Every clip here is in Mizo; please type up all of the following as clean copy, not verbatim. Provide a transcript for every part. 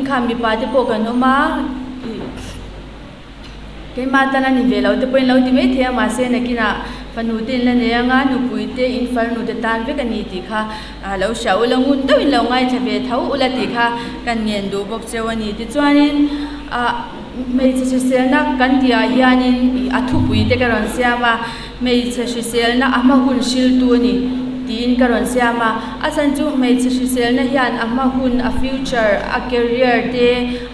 Kha mipa te pawh kan awm a ih keimah tan a ni ve lo te pawhin lo ti mai thei a mahse nakinah fanu te in la nei anga nupui te in farnu te tan vek a ni tih kha ah lo hria ula ngun deuhin lo ngaithla ve tho ula tih kha kan ngen duh bawk cheu a ni tichuanin ah hmeichhe hriselna kan tih ah hianin ih a thupui te ka rawn siam a. Hmeichhe hriselna a hma hun hriltu a ni tiin ka rawn siam a, a chhan chu hmeichhe hriselna hian a hma hun, a future, a career te,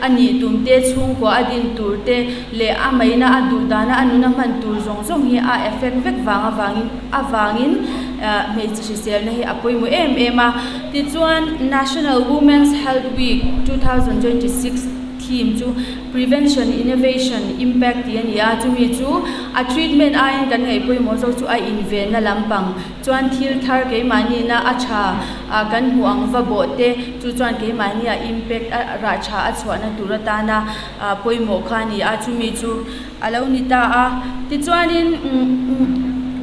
a nih tum te, chhungkua a din tur te leh a maina a duh dana a nuna hman tur zawng zawng hi a effect vek vang avangin avangin hmeichhe hriselna hi a pawimawh em em a. Tichuan National Women's Health Week 2026 theme chu Prevention, Innovation, Impact tih a ni a, chumi chu a treatment aiin kan ngaih pawimawh zawk chu a invenna lampang chuan thil thar keimahniina a tha ah kan hmuh ang va bawh te chu chuan keimahnia impact a rah tha a chhuahna tur atana ah pawimawh kha a ni a, chumi chu a lo ni ta a. Tichuanin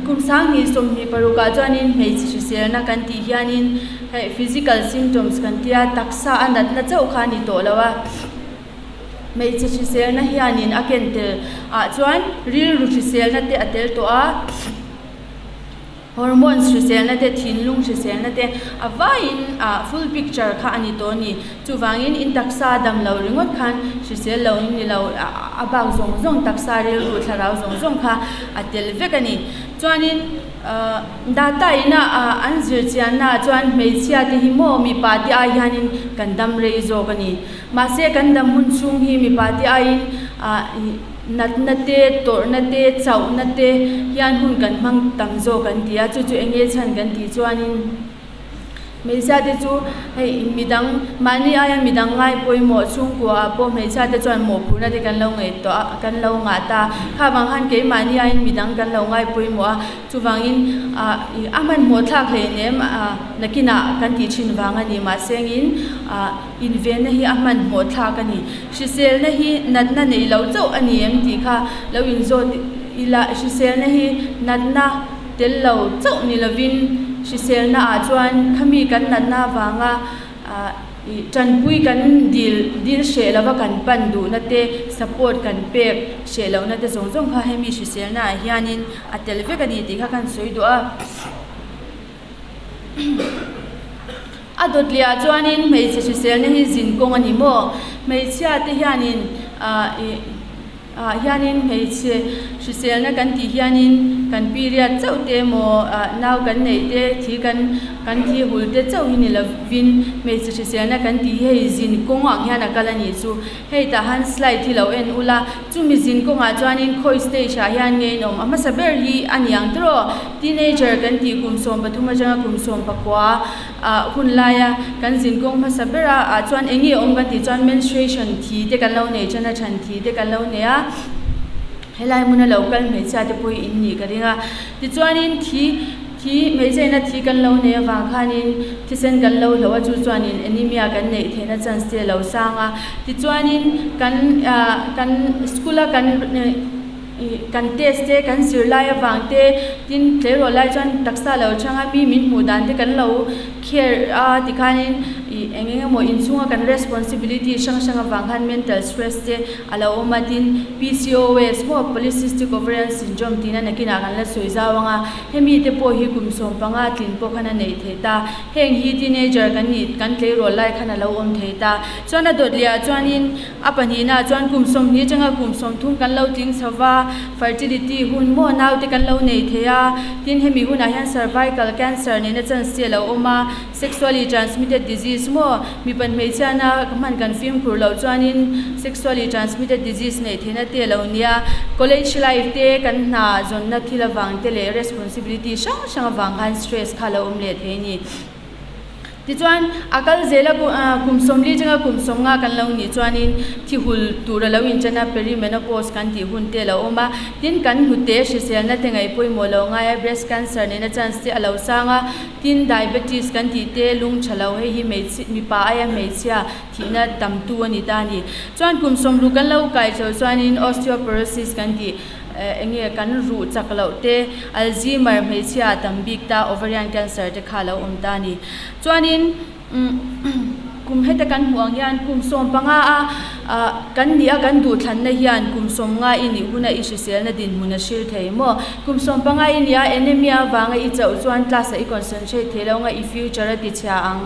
kum 2026 ah chuanin hmeichhe hriselna kan tih hianin hei physical symptoms kan tia taksa a natna chauh kha a ni tawh lo a. Hmeichhe hriselna hianin a ken tel ah chuan rilru hriselna te a tel tawh a, hormones hriselna te, thinlung hriselna te a vaiin ah full picture kha a ni tawh a ni. Chuvangin in taksa dam lo ringawt khan hrisel lo in ni lo, a bak zawng zawng taksa rilru thlarau zawng zawng kha a tel vek a ni. Chuanin Data ina an zir chianna ah chuan hmeichhia te hi maw mipa te ai hianin kan dam rei zawk a ni. Mahse kan dam hun chhung hi mipa te aiin natna te, tawrhna te, chauhna te hian hun kan hmang tam zawk an ti a, chu chu eng nge chhan kan tih chuanin hmeichhia te chu hei midang mahni aia midang ngai pawimawh chhungkua ah pawh hmeichhia te chuan mawhphurhna te kan lo ngaih tawh a, kan lo ngah ta. Kha vang khan keimahni aiin midang kan lo ngai pawimawh a. Chuvangin ah ih a hmanhmawh thlak hleinem ah nakinah kan tih thin vang a ni. Mahsengin ah invenna hi a hmanhmawh thlak a ni. Hriselna hi natna neih loh chauh a ni em tih kha lo inzawt ila hriselna hi natna tel lo chauh ni lovin hriselna ah chuan khami kan natna avanga ah Ih tanpui kan dil dil hreh lova kan pan duhna te, support kan pek hreh lohna te zawng zawng kha hemi hriselna ah hianin a tel vek a ni tih kha kan sawi duh a. A dawt leh ah chuanin hmeichhe hriselna hi zin kawng a ni maw? Hmeichhia te hianin ah ih. Ah hianin hmeichhe hriselna kan tih hianin kan period chauh te emaw ah nau kan neih te thi kan kan thi hul te chauh hi ni lovin hmeichhe hriselna kan tih hi hei zin kawng ang hian a kal a nih chu. Hei tah han slide hi lo en ula chumi zin kawngah chuanin khawi stage ah hian nge in awm a hmasa ber hi a ni ang tiraw teenager kan tih kum 13 atanga kum 19 Ah hun laia kan zinkawng hmasa ber a ah chuan eng nge awm kan tih chuan menstruation thi te kan lo nei tan a than thi te kan lo nei a helai hmuna lo kal hmeichhia te pawh hi in nih ka ring a tichuanin thi thi hmeichhe ina thi kan lo nei avang khanin thisen kan lo hloh a chu chuanin anemia kan neih theihna chance te a lo sang a tichuanin kan ah kan school a kan Ih kan test te kan zir lai avang te tin tleirawl lai chuan taksa lo chang a mi min hmuh dan te kan lo care a tikhanin ih eng eng emaw inchhunga kan responsibility hrang hrang avang khan mental stress te a lo awm a tin PCOS maw polycystic ovarian syndrome tihna nakinah kan la sawi zau ang a hemi te pawh hi kum 15 tlin pawh khan a neih theih ta heng hi teenager kan nih kan tleirawl lai khan a lo awm thei ta chuan a dawt leh ah chuanin A pahnihna chuan kum 20 atanga kum 30 kan lo tling chho va, fertility hun maw naute kan lo nei thei a, tin hemi hunah hian cervical cancer nena chance te a lo awm a, sexually transmitted disease maw mipan hmeichhiana hman kan fimkhur loh chuanin sexually transmitted disease neih theihna te a lo nia, college life te kan hna zawnna thil avang te leh responsibility hrang hrang avang khan stress kha a lo awm leh thei a ni. Tichuan, a kal zel a, kum 40 atanga kum 50 kan lo nih chuanin thi hul tur a lo inṭan a, perimenopause kan tih hun te a lo awm a. Tin, kan hnute hriselna te ngaih pawimawh lo ngai a, breast cancer nena chance te a lo sang a. Tin, diabetes kan tih te, lung ṭha lo, hei hi hmeichhi, mipa aia hmeichhia thihna tamtu a ni ta a ni. Chuan kum 60 kan lo kai chho chuanin osteoporosis kan tih. Eng nge kan ruh chak loh te, Alzheimer hmeichhia a tam bik ta, ovarian cancer te kha a lo awm ta a ni. Chuanin Kum heta kan hmuh ang hian kum 15 a kan nih a kan duhthlanna hian kum 50 i nih huna i hriselna dinhmun a hril thei maw? Kum 15 i nih a anemia avanga i chauh chuan class ah i concentrate thei lo anga i future a tichhia ang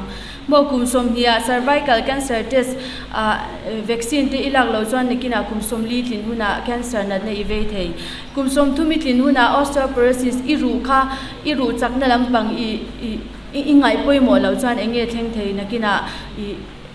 maw? Kum 20 ah cervical cancer test ah vaccine te i lak loh chuan nakinah kum 40 tlin hunah cancer natna i vei thei. Kum 30 i tlin hunah osteoporosis i ruh kha i ruh chakna lampang i i I i ngaih pawimawh loh chuan eng nge thleng thei nakinah i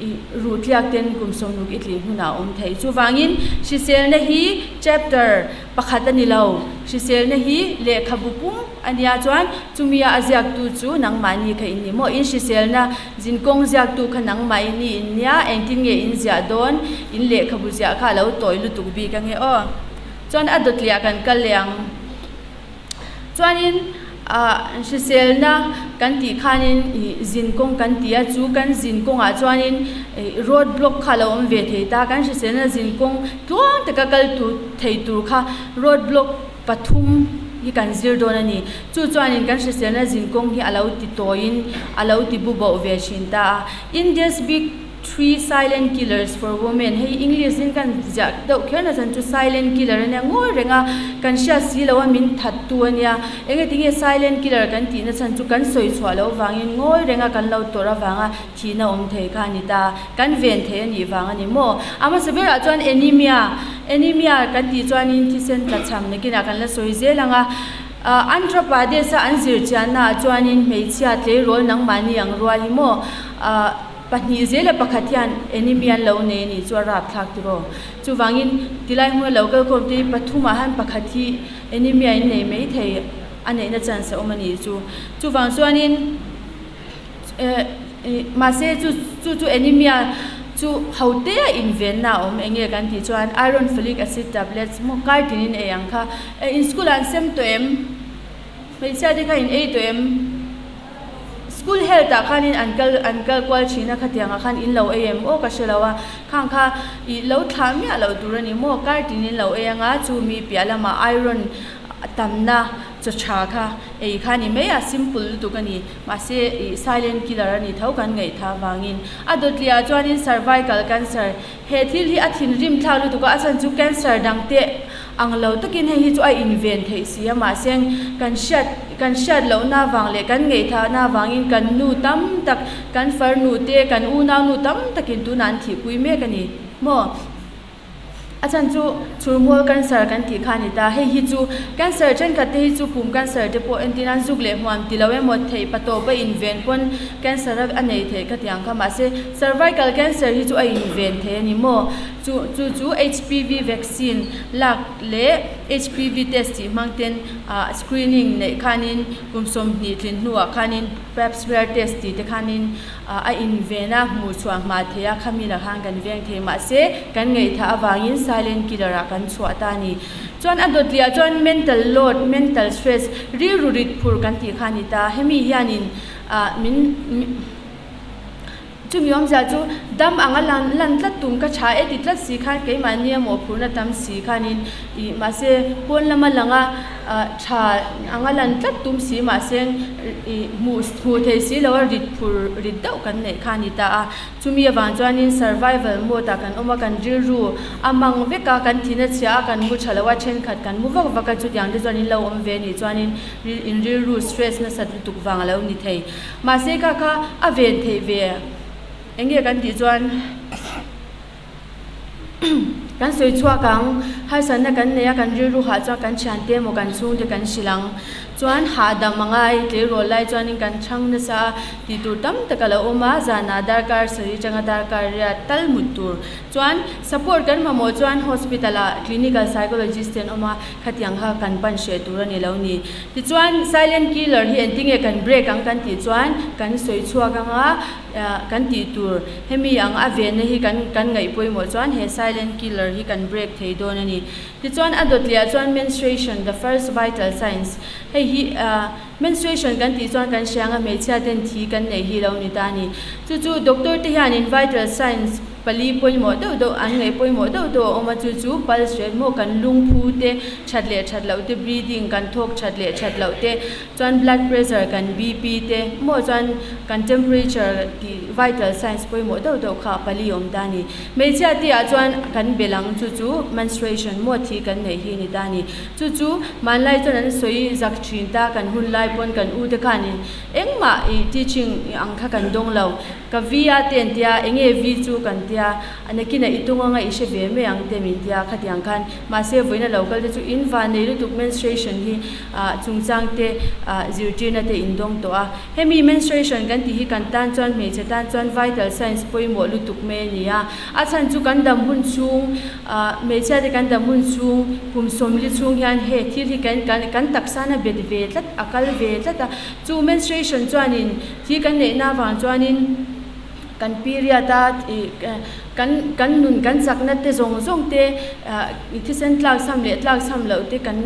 i ruh tliak ten kum 60 i tlih hmunah a awm thei. Chuvangin hriselna hi chapter pakhat a ni lo, hriselna hi lehkhabu pum a nia chuan chumia a ziaktu chu nangmahni kha in ni maw? In hriselna zinkawng ziaktu kha nangmah in i in nia, engtin nge in ziah dawn? In lehkhabu ziah kha a lo tawi lutuk bik ange aw. Chuan a dawtliah kan kal leh ang. Chuanin ah hriselna kan tih khanin ih zinkawng kan ti a, chu kan zinkawngah chuanin ih road block kha a lo awm ve thei ta, kan hriselna zinkawng tluang taka kal tur thei tur kha road block pathum hi kan zir dawn a ni. Chu chuanin kan hriselna zinkawng hi a lo ti tawiin a lo ti bu boh ve thin ta a. India's big Three silent killers for women, hei English in kan ziah deuh kher na chan chu silent killer ania ngawi reng a, kan hriat si lo a min that tu ania, enge tinge silent killer kan tih na chan chu kan sawi chhuah loh vangin ngawi reng a kan lo tawrh avanga thihna awm thei kha a ni ta, kan ven thei a nih vang a ni maw? A hmasa berah chuan anemia, anemia kan tih chuanin thisen tlachham nakinah kan la sawi zel ang a, Andhra Pradesh a an zir chiannaah chuanin hmeichhia tleirawl nangmahni ang rual hi maw? Pahnih zela pakhat hian anemia an lo nei a nih chu a rapthlak tiraw. Chuvangin tilai hmuna lo kalkhawm te hi pathumah han pakhat hi anemia in nei mai thei a neihna chance a awm a nih chu. Chuvang chuanin eh mahse chu chu chu anemia chu ho te a invenna a awm eng nge kan tih chuan iron folic acid tablets maw kar tinin ei ang kha. In school ah an sem tawh em? Hmeichhia te kha in ei tawh em? School health ah khanin an kal an kal kual thin a khatiang ah khan in lo ei em aw ka hre lo a, khang kha ih lo thlah miah loh tur a ni maw, kar tin in lo ei anga chu mi piah lamah iron tamna chaw tha kha ei kha a ni mai a, simple lutuk a ni, mahse ih silent killer a ni tho kan ngaih tha vangin a dawtliah chuanin cervical cancer he thil hi a thinrim thlak lutuk a, a chhan chu cancer dang te Ang lo takin hei hi chu a inven theih si a, mahse kan hriat kan hriat lohna avang leh kan ngaihthahna avangin kan nu tam tak, kan farnu te, kan unau nu tam takin tunah an thihpui mek a ni maw? A chhan chu chhurmual cancer kan tih kha a ni ta, hei hi chu cancer thenkhat te hi chu pum cancer te pawh entir nan zuk leh hmuam ti lo emaw theih patawp a inven pawn cancer a nei theih ka ti ang kha, mahse cervical cancer hi chu a inven thei a ni maw? Chu chu chu HPV vaccine lak leh HPV test tih hmang ten ah screening neih khanin kum 20 tlin hnuah khanin pap smear test tih te khanin ah a inven a hmuh chhuah hma thei a khami lah khan kan veng thei mahse kan ngaihthah avangin silent killer ah kan chhuah ta a ni. Chuan a dawtliah chuan mental load, mental stress rilru rit phur kan tih kha a ni ta hemi hianin ah min. Chumi awmzia chu dam anga lan lan tlat tum ka tha e ti tlat si khan keimahni a mawhphurhna tam si khanin ih mahse pawn lama langa ah tha anga lan tlat tum si mahse ih hmuh hmuh thei si lo a rit phur rit deuh kan neih kha a ni ta a. Chumi avang chuanin survival mode ah kan awm a, kan rilru a mang vek a, kan thina chhia a, kan mu tha lo a, thenkhat kan mu vak vak a, chutiang te chuan in lo awm ve a nih chuanin in rilru stress nasat lutuk vang a lo ni thei. Mahse kha kha a ven theih ve eng nge kan tih chuan kan sawi chhuak ang, harsatna kan nei a kan rilru hah chuan kan thiante emaw kan chhungte kan hrilh ang chuan hahdam a ngai tleirawl lai chuanin kan chhang nasa a tih tur tam tak a lo awm a zanah darkar sarih atanga darkar riat tal mut tur chuan support kan mamawh chuan hospital ah clinical psychologist te an awm a khatiang kha kan pan hreh tur a ni lo ni. Tichuan silent killer hi engtinge kan break ang kan tih chuan kan sawi chhuak anga kan tih tur hemi ang a venna hi kan kan ngaih pawimawh chuan he silent killer hi kan break thei dawn a ni. Tichuan a dawtliah chuan menstruation the first vital signs hei hi menstruation kan tih chuan kan hria anga hmeichhia ten thi kan neih hi lo ni ta a ni. Chu chu doctor te hianin vital signs pali pawimawh deuh deuh an ngaih pawimawh deuh deuh a awm a chu chu pulse rate maw kan lungphu te that leh that loh te breathing kan thawk that leh that loh te. Chuan blood pressure kan BP te maw chuan kan temperature tih vital signs pawimawh deuh deuh kha pali awm ta a ni. Hmeichhia te ah chuan kan bel ang chu chu menstruation maw thi kan neih hi a ni ta a ni. Chu chu hmanlai chuan an sawi zak thin ta kan hun lai pawn kan u te khanin engmah ih teaching ang kha kan dawng lo. Ka vi a te an tia enge vi chu kan tia a nakinah i tung anga i hre ve mai ang te min tia khatiang khan mahse vawiin a lo kal te chu in van nei lutuk menstruation hi ah chungchang te ah zirtirna te in dawng tawh a. Hemi menstruation kan tih hi kan tan chuan hmeichhe tan chuan vital signs pawimawh lutuk mai a ni a. A chhan chu kan dam hun chhung ah hmeichhia te kan dam hun chhung kum sawmli chhung hian he thil hi kan kan kan taksa na bet ve tlat a kal ve tlat a. Chu menstruation chuanin thi kan neihna avang chuanin kan period a ih kan kan nun kan chakna te zawng zawng te ah thisen tlak cham leh tlak cham loh te kan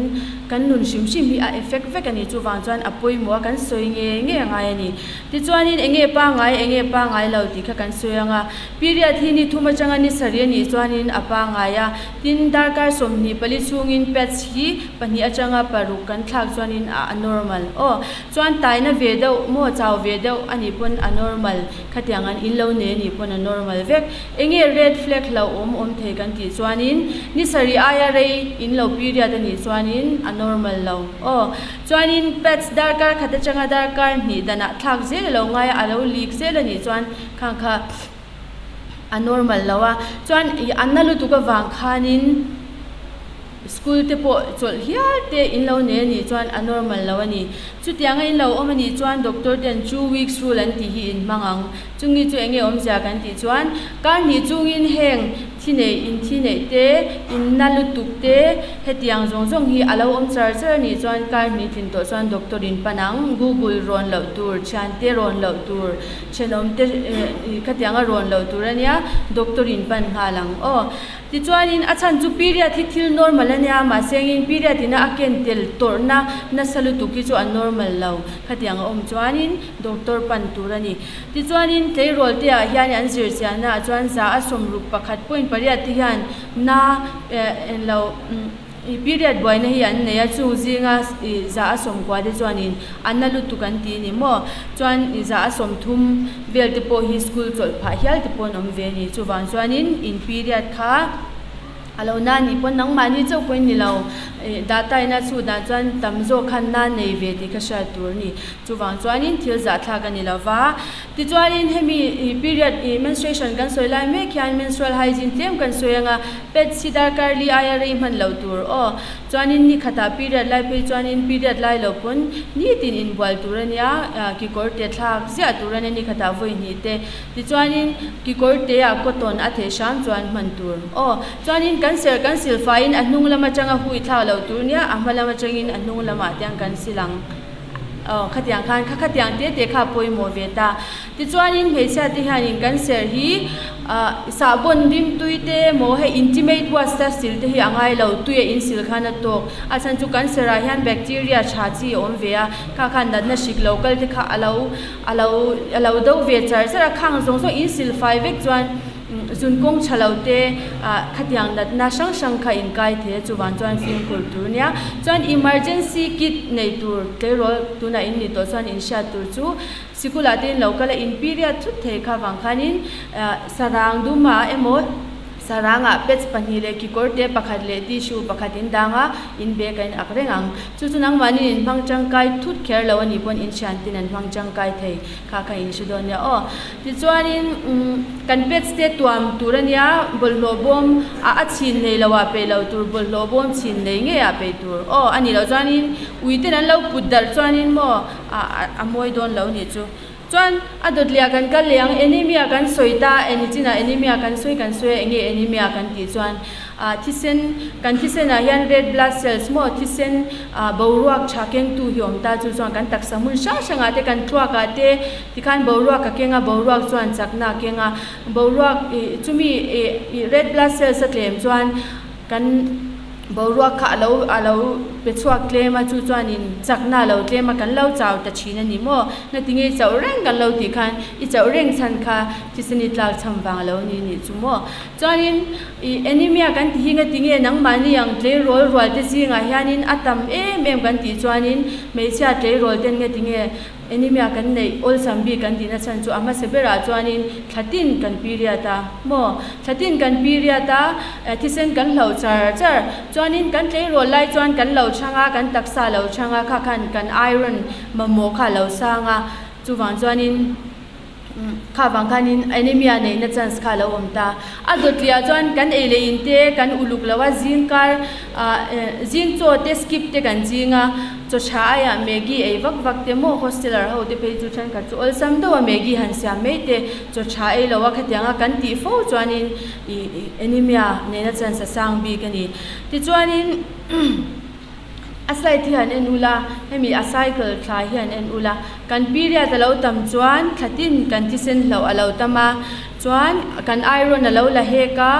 kan nun hrim hrim hi a effect vek a ni. Chuvang chuan a pawimawh a kan sawi ngei ngei a ngai a ni. Tichuanin eng nge pangngai eng nge pangngai lo tih kha kan sawi ang a. Period hi ni thum atanga ni sarih a nih chuanin a pangngai a. Tin, darkar 24 chhungin pads hi pahnih atanga paruk kan thlak chuanin a a normal. Aw, chuan taina ve deuh maw chau ve deuh a nih pawn a normal. Khatiang an in lo nei a nih pawn a normal vek. Eng nge red flag hlauhawm awm thei kan tih chuanin ni sarih aia rei in lo period a nih chuanin a normal lo. Aw. Chuanin pads darkar khat atanga darkar hnih danah thlak zel a lo ngai a, a lo leak zel a nih chuan khang kha a normal lo a. Chuan ih an na lutuk avang khanin school te pawh chawlh hial te in lo nei a nih chuan a normal lo a ni. Chutianga in lo awm a nih chuan doctor ten two weeks rule an tih hi in hmang ang. Chungi chu enge awmzia kan tih chuan kar hnih chungin heng Thi neih in thi neih te, in na lutuk te, hetiang zawng zawng hi a lo awm char char a nih chuan kar hnih tlin tawh chuan doctor in pan ang, google rawn loh tur, thiante rawn loh tur, thenawm te khatianga rawn loh tur a nia, doctor in pan nghal ang aw. Tichuanin a chhan chu period hi thil normal a nia, mahse engin period ina a ken tel tawrhna nasa lutuk hi chu a normal lo, khatiang a awm chuanin doctor pan tur a ni. Tichuanin tleirawl te ah hian an zir chianna ah chuan 61 point pariat te hian na eh lo ih period buaina hi an nei a, chung zinga ih 90 te chuanin a na lutuk an ti ni maw? Chuan ih 30 vel te pawh hi school chawlh phah hial te pawh an awm ve a ni. Chuvang chuanin in period kha A lo na nih pawn nangmahni chauh pawhin ni lo, data ina chhut dan chuan tam zawk khan na nei ve tih kha hriat tur a ni. Chuvang chuanin thil zahthlak a ni lo va. Tichuanin hemi period ih menstruation kan sawi lai mek hian menstrual hygiene tlem kan sawi anga pads hi darkar li aia rei hman loh tur aw. Chuanin ni khatah period lai phei chuanin period lai lo pawn nitin inbual tur a nia, kekawr te thlak ziah tur a nia ni khatah vawi hnih te. Tichuanin kekawr te ah cotton a theih hram chuan hman tur. Aw, chuanin kan serh kan sil faiin a hnung lam atanga hui thlak loh tur nia, a hma lam atangin a hnung lamah tiang kan sil ang. Aw, khatiang khan kha khatiang te te kha a pawimawh ve ta. Tichuanin hmeichhia te hianin kan serh hi ah sahbawn rim tui te maw hei intimate wash te sil te hi a ngai lo, tui a insil khan a tawk. A chhan chu kan serh ah hian bacteria tha chi a awm ve a, kha khan natna hrik lo kal te kha a lo A lo a lo do ve char char a, khang zawng zawng in sil fai vek chuan zun kawng tha lo te ah khatiang natna hrang hrang kha in kai thei a, chuvang chuan fimkhur tur nia. Chuan emergency kit nei tur tleirawl tunah in ni tawh chuan in hriat tur chu sikulah te in lo kal a, in period thut thei kha vang khanin ah sarang duma emaw sarangah pads pahnih leh kekawr te pakhat leh tissue pakhat in dang a, in bag a in ak reng ang. Chu chu nangmahni in hmang tangkai thut kher lo a nih pawn in thiantin an hmang tangkai thei kha kha in hre dawn nia aw. Tichuanin umm kan pets te tuam tur a nia bawlhhlawh bawm a a chhin nei lo ah peih lo tur bawlhhlawh bawm chhin nei ngei ah peih tur aw a nih loh chuanin ui ten an lo put darh chuanin maw a a mawi dawn lo nih chu. Chuan a dawt leh ah kan kal leh ang anemia kan sawi ta eni chinah anemia kan sawi kan sawi a enge anemia kan tih chuan ah thisen kan thisen ah hian red blood cells maw thisen ah boruak tha kengtu hi awm ta chu chuan kan taksa hmun hrang hrang ah te kan thluak ah te tikhan boruak a keng a boruak chuan chakna a keng a boruak ih chumi ih red blood cells a tlem chuan kan. Boruak kha a lo a lo pe chhuak tlem a, chu chuanin chakna a lo tlem a, kan lo chau ta thin a ni maw? Ngatinge i chauh reng kan lo tih khan i chauh reng chhan kha thisen i tlak cham vang a lo ni nih chu maw? Chuanin ih anemia kan ti hi ngatinge nangmahni ang tleirawl rual te zingah hianin a tam em em kan tih chuanin hmeichhia tleirawl ten ngatinge Anemia kan neih awlsam bik kan tihna chhan chu a hmasa berah chuanin thlatin kan period a maw? Thlatin kan period a, thisen kan hloh char char. Chuanin kan tleirawl lai chuan kan lo chhang a, kan taksa lo chhang a, kha khan kan iron mamawh kha a lo sang a, chuvang chuanin kha vang khanin anemia neihna chance kha a lo awm ta. A dawtliah chuan kan ei leh in te kan uluk lo a, zingkar ah zing chaw te skip te kan ching a, chaw tha aiah Maggi ei vak vak te maw hosteler ho te phei chu thenkhat chu awlsam deuh a Maggi han siam mai te chaw tha ei lo a khatiang a kan tih fo chuanin ih anemia nena chance a sang bik a ni. Tichuanin. A slide hi han en ula, hemi a cycle thla hi han en ula, kan period a lo tam chuan thla tin kan thisen hloh a lo tam a, chuan kan iron a lo la hek a,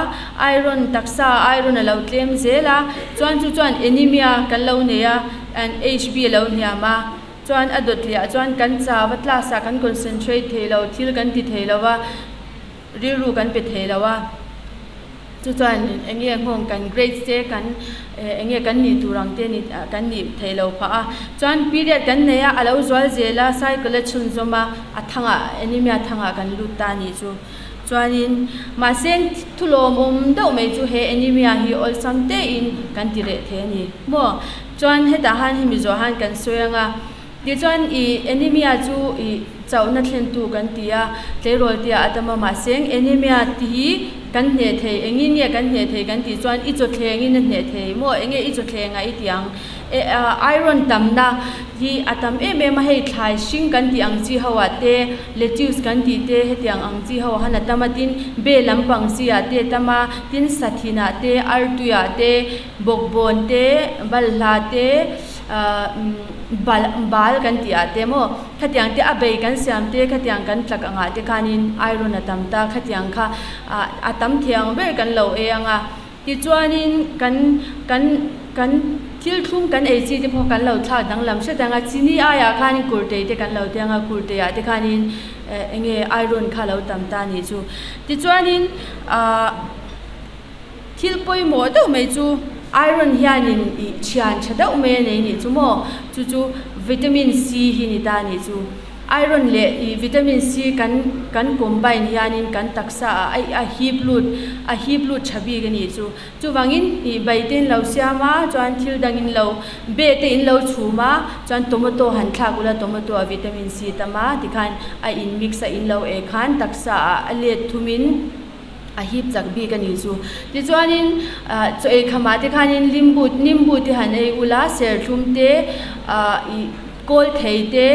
iron taksa ah iron a lo tlem zel a, chuan chu chuan anemia kan lo nei a, and HB a lo hniam a, chuan a dawt leh ah chuan kan chau a, class ah kan concentrate thei lo, thil kan ti thei lo a, rilru kan pe thei lo a. Chu chuan eng nge nghawng kan grades te kan eng nge kan nih tur ang te ni kan nih theih lo phah a. Chuan period kan nei a, a lo zual zel a, cycle a chhunzawm a, a thangah anemia thangah kan lut ta a nih chu. Chuanin mahse thulawmawm deuh mai chu he anemia hi awlsam tein kan ti reh thei a ni maw. Chuan hetah han hemi zawh han kan sawi ang a. Tichuan i anemia chu i chauhna thlentu kan ti a, tleirawl tia a tam a, mahse anemia ti hi kan hneh thei, engin nge kan hneh thei kan tih chuan i chawthlengin a hneh thei maw, enge i chawthleng a i ti ang? E iron tamna hi a tam em em a, hei thlai hring kan tih ang chi ho ah te, lettuce kan tih te hetiang ang chi ho ah khan a tam a, tin be lampang chi ah te a tam a, tin sathin ah te, artui ah te, bawkbawn te, balhla te, Bal kan tih ah te maw khatiang te a bei kan siam te khatiang kan tlak angah te khanin iron a tam ta khatiang kha a tam thiang ber kan lo ei ang a tichuanin kan kan kan thil thlum kan ei chi te pawh kan lo thlak danglam hret ang a chini aiah khanin kurtei te kan lo ti ang a kurtei ah te khanin eng nge iron kha a lo tam ta a nih chu tichuanin ahh. Thil pawimawh deuh mai chu iron hianin ih thian tha deuh mai a nei nih chu maw? Chu chu vitamin C hi ni ta nih chu. Iron leh ih vitamin C kan kan combine hianin kan taksa ah a a hip lut a hip lut tha bik a nih chu. Chuvangin ih bai te in lo siam a chuan thil dang in lo be te in lo chhum a chuan tomato han thlak ula tomato ah vitamin C tam a tikhan a in mix a in lo eh khan taksa ah a let thum in. a hip chak bik a nih chu. Tichuanin ah chaw ei khamah te khanin limbu nimbu te han ei ula serthlum te ah ih kawl thei te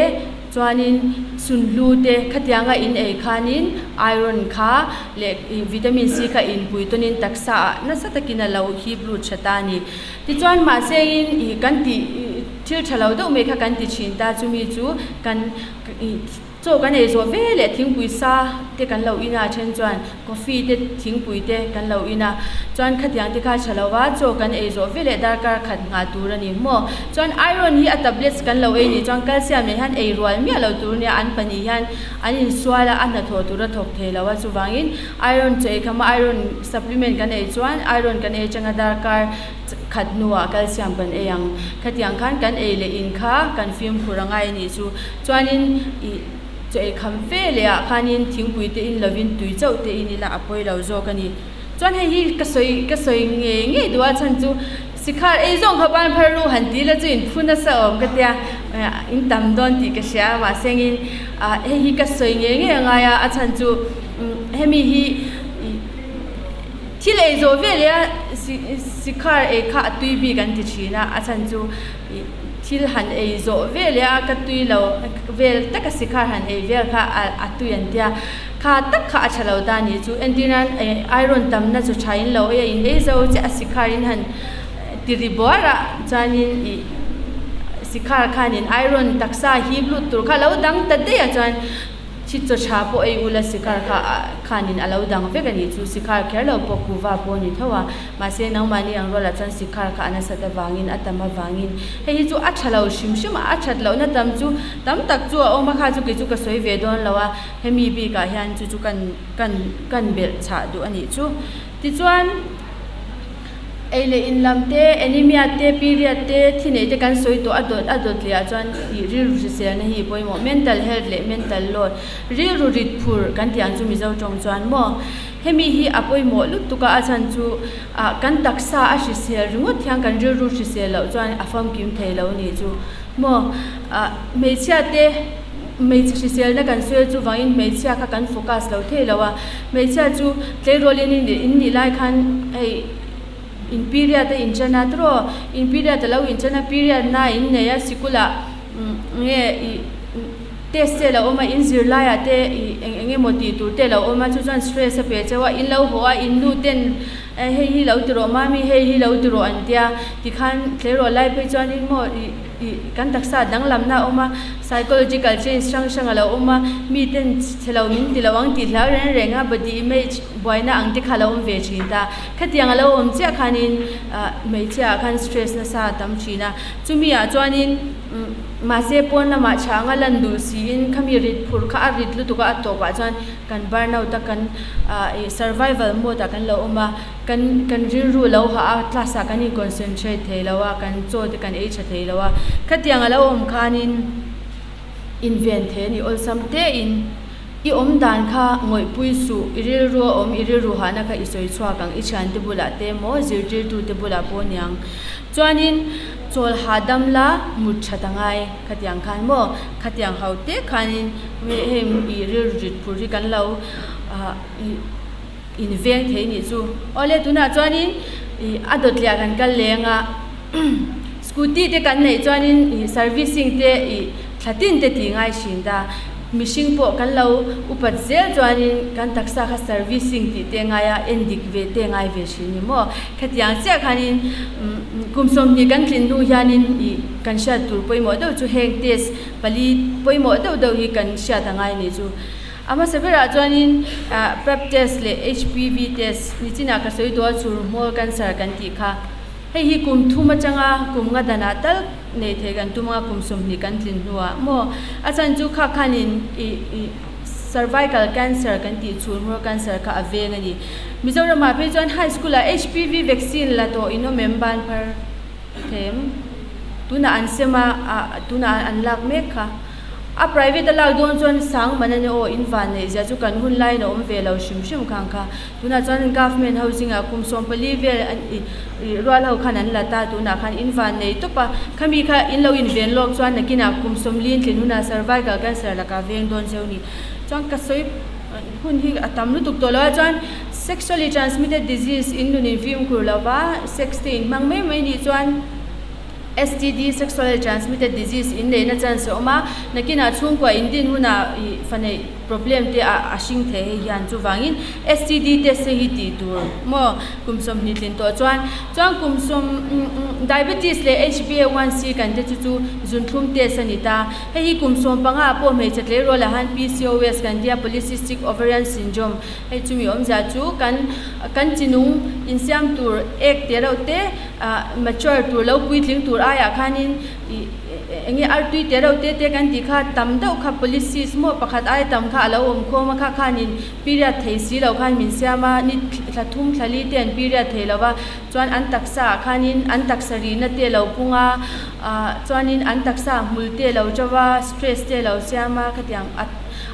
chuanin sunhlu te khatianga in ei khanin iron kha leh ih vitamin C kha inpui tawnin taksa ah nasa takin a lo hip lut tha ta a ni. Tichuan mahse in ih kan tih thil tha lo deuh mai kha kan ti thin ta chumi chu kan ih. Chaw kan ei zawh ve leh thingpui sa te kan lo in a, then chuan coffee te thingpui te kan lo in a, chuan khatiang te kha tha lo va, chaw kan ei zawh ve leh darkar khat nghah tur a ni maw? Chuan iron hi a tablets kan lo ei nih chuan calcium nen hian ei rual miah lo tur nia, an pahnih hian an insual a, a hnathawh tur a thawk thei lo a, chuvangin iron chaw ei khama iron supplement kan ei chuan iron kan ei atanga darkar khat hnuah calcium kan ei ang, khatiang khan kan ei leh in kha kan fimkhur a ngai a nih chu. Chuanin ih chaw ei kham fe leh ah khanin thingpui te in lovin tui chauh te in ila a pawi lo zawk a ni. Chuan hei hi ka sawi ka sawi ngei ngei duh a chhan chu sikhar ei zawng kha ban phar ru han ti la chu in phu nasa awm ka tia in tam dawn tih ka hria a mahse engin ah hei hi ka sawi ngei ngei a ngai a a chhan chu hemi hi ih thil ei zawh vel leh a sikhar ei kha a tui bik an ti thin a a chhan chu ih. Thil han ei zawh vel e a, ka tui lo vel taka sikhar han ei vel kha a tui an tia, kha tak kha a tha lo ta nih chu entir nan iron tamna chu tha in lo ei a in ei zo chiah a sikhar in han ti ri buar a chuanin ih sikhar khanin iron taksa hip lut tur kha lo dang ta daih a chuan. Thi chaw tha pawh ei ula sikhar kha khanin a lo dang vek a nih chu. Sikhar kher lo pawh kuva pawh a ni tho a, mahse nangmahni ang rualah chuan sikhar kha a nasat avangin a tam avangin hei hi chu a tha lo hrim hrim a, a that lohna tam chu tam tak chu a awm a kha chu kei chu ka sawi ve dawn lo a, hemi bikah hian chu chu kan kan kan belh chhah duh a nih chu. Tichuan. Ei leh in lam te, anemia te, period te, thi neih te kan sawi tawh a dawt a dawt leh ah chuan ih rilru hriselna hi pawimawh mental health leh mental load rilru rit phur kan tih ang chu Mizo tawng chuan maw hemi hi a pawimawh lutuk a a chhan chu ah kan taksa a hrisel ringawt hian kan rilru hrisel loh chuan a famkim thei lo nih chu maw ah hmeichhia te Hmeichhe hriselna kan sawi chu vangin hmeichhia kha kan focus lo thei lo a, hmeichhia chu tleirawl in in nih lai khan hei in period a inchen a tiraw, in period a lo inchen a period na in nei a sikulah nge ih test te a lo awm a in zirlaiah te ih eng eng emaw tih tur te a lo awm a chu chuan stress a pe cheu a in lo haw a in nu ten hei hi lo ti rawh mami hei hi lo ti rawh an tia tikhan tleirawl lai phei chuanin maw ih. Ih, kan taksa danglamna a awm a, psychological change hrang hrang a lo awm a, miten chhe lo min ti lo ang tih hlau reng reng a, body image buaina ang te kha a lo awm ve thin ta. Khatiang a lo awm chiah khanin ah hmeichhia ah khan stress nasa a tam thin a, chumi ah chuanin mahse pawn lamah tha anga lan duh siin khami rit phurh kha a rit lutuk a, a tawpah chuan kan burnout a kan ah ih survival mode ah kan lo awm a. Kan kan rilru lo hah a, class ah kan in concentrate thei lo a, kan chaw te kan ei tha thei lo a, khatiang a lo awm khanin inven thei a ni awlsam te in i awm dan kha ngawihpui suh, i rilru a awm i rilru hahna kha i sawi chhuak ang, i thiante bulah te emaw zirtirtu te bulah pawh aniang chuanin chawl hahdam la mut that a ngai khatiang khan maw khatiang ho te khanin hei i rilru rit phur hi kan lo ah ih. In veng thei nih chu. Awle tunah chuanin ih a dawt leh ah kan kal leng a scooty te kan neih chuanin ih servicing te ih thla tin te tih ngai thin ta. Mihring pawh kan lo upat zel chuanin kan taksa kha servicing tih te ngai a en dik ve te ngai ve thin ni maw. Khatiang chiah khanin kum 20 kan tlin hnu hianin ih kan hriat tur pawimawh deuh chu heng test pali pawimawh deuh deuh hi kan hriat a ngai nih chu. A hmasa berah chuanin Pap test leh HPV test nichinah ka sawi dual chur hmawr cancer kan tih kha. Hei hi kum thum atanga kum nga danah tal nei thei kan tum anga kum 20 kan tlin hnuah maw? A chhan chu kha khanin ih ih cervical cancer kan tih chur hmawr cancer kha a veng a ni. Mizoramah phei chuan high school ah HPV vaccine la tawh in awm em ban phar them? Tunah an sem a, tunah an lak mek kha. A private a lak dawn chuan sang man a ni aw, in van neih zia chu kan hun laiin a awm ve lo hrim hrim khang kha. Tunah chuan government housing ah kum 14 vel an i i rual ho khan an la ta, tunah khan in van nei tawp a. Khami kha in lo inven lawk chuan nakinah kum 40 in tlin hunah cervical cancer lakah veng dawn cheu ni. Chuan ka sawi hun hi a tam lutuk tawh lo a, chuan sexually transmitted disease in nun in fimkhur lova sex te in hmang mai mai nih chuan, STD, Sexually Transmitted Disease, in neihna chance a awm a, nakinah chhungkua in din hunah ih fa neih problem te a a hring thei hei hian chuvangin STD test te hi tih tur maw kum 20 tlin tawh chuan chuan kum sawm diabetes leh HbA1c kan te chu chu zunthlum test a ni ta hei hi kum 15 ah pawh hmeichhe tleirawl ah han PCOS kan tia Polycystic Ovarian Syndrome hei chumi awmzia chu kan kan chinung insiam tur ek te reuh te Ah mature tur lo puitling tur aiah khanin ih eng nge artui te reuh te te kan tih kha tam deuh kha policies maw pakhat ai tam kha a lo awm khawm a kha khanin period thei si lo khan min siam a ni thla thum thla li te an period thei lo va chuan an taksa ah khanin an taksa rihna te a lo pung a ah chuanin an taksa hmul te a lo to va stress te a lo siam a khatiang a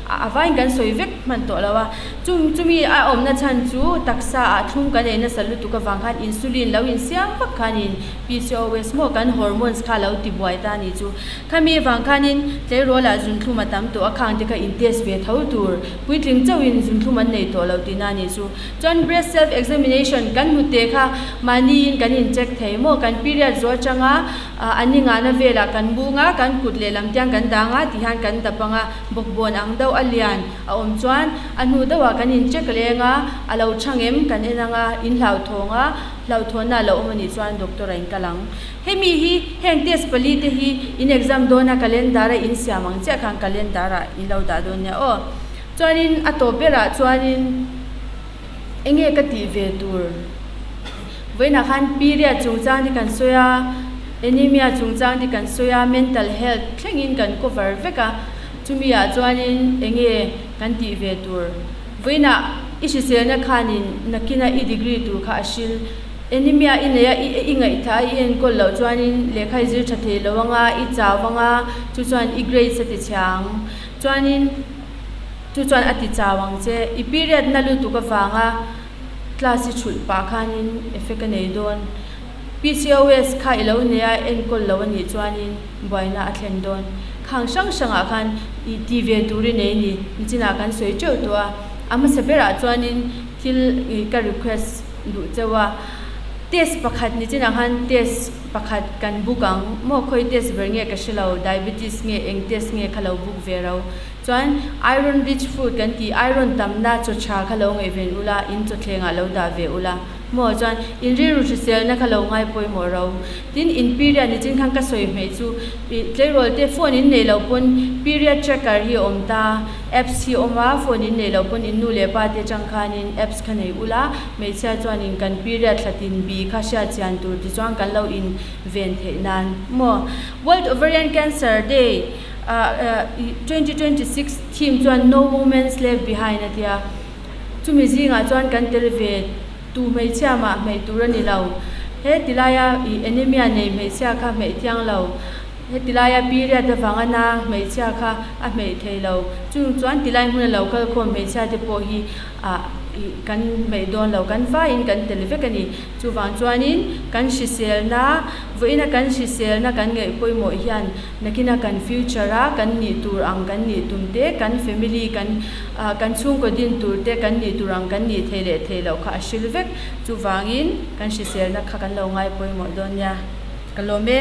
a vaiin kan sawi vek hman tawh lo a. Chung chumi a awmna chhan chu taksa ah thlum kan ei nasa lutuk avang khan insulin lo insiam vak khanin PCOS maw kan hormones kha lo ti buai ta ni chu. Khami avang khanin tleirawl ah zunthlum a tam tawh a khang te kha in test ve tho tur puitling chauhin zunthlum an nei tawh lo tihna ni chu. Chuan breast self examination kan hnute kha mahniin kan in check thei maw kan period zawh atanga A ni ngahna velah kan bung a, kan kut lehlam tiang kan dang a tihian kan dap ang a, bawkbawn ang deuh a lian a awm chuan a hnu deuhah kan in check leng a, a lo thang em kan en ang a, in hlauthawng a, hlauhthawnna a lo awm a nih chuan doctor ah in kal ang. Hemi hi heng test pali te hi in exam dawn a calendar a in siam ang chiah khan calendar ah in lo dah dawn nia aw. Chuanin a tawp berah chuanin enge ka tih ve tur? Vawiinah khan period chungchang te kan sawi a, anemia chungchang te kan sawi a, mental health thlengin kan cover vek a, chumi ah chuanin enge kan tih ve tur? Vawiinah i hriselna khanin nakina i degree tur kha a hril. Anemia i nei a, i i ngaihthah a, i enkawl loh chuanin lehkha i zir tha thei lo anga, i chau anga, chu chuan i grades a ti chhia ang. Chuanin chu chuan a ti chau ang che. I period na lutuk avanga class i thulh pah khanin effect a nei dawn. PCOS kha i lo nei a, enkawl lo a nih chuanin buaina a thlen dawn. Khang hrang hrangah khan i ti ve tur i nei ni. Nichinah kan sawi teuh tawh a. A hmasa berah chuanin thil ka request duh cheu a. Test pakhat nichinah khan test pakhat kan book ang maw khawi test ber nge ka hre lo diabetes nge eng test nge kha lo book ve ro. Chuan iron rich food kan tih iron tamna chaw tha kha lo ngaihven ula in chawthlengah lo dah ve ula maw chuan in rilru hriselna kha lo ngai pawimawh ro. Tin in period nichin khan ka sawi hmeh chu ih tleirawl te phone in neih loh pawn period tracker hi a awm ta apps hi a awm a phone in neih loh pawn in nu leh pa te atang khanin apps kha nei ula hmeichhia chuanin kan period thla tin bi kha hriat chian tur tichuan kan lo in ven theih nan maw World Ovarian Cancer Day 2026 theme chuan No Women's Left Behind a tia. Chumi zingah chuan kan tel ve tu hmeichhia mah hmeih tur a ni lo. He tilaia ih anemia nei hmeichhia kha hmeih thiang lo. He tilaia period avanga na hmeichhia kha a hmeih thei lo. Chung chuan tilai hmuna lo kal khawm hmeichhia te pawh hi ah ih kan hmeih dawn lo. Kan vaiin kan tel vek a ni. Chuvang chuanin kan hriselna, vawiina kan hriselna kan ngaih pawimawh hian Nakina kan future a kan nih tur ang kan nih tum te, kan family kan kan chhungkaw din tur te kan nih tur ang kan nih thei leh thei loh kha a hril vek. Chuvangin kan hriselna kha kan lo ngai pawimawh dawn nia. Ka lawm e.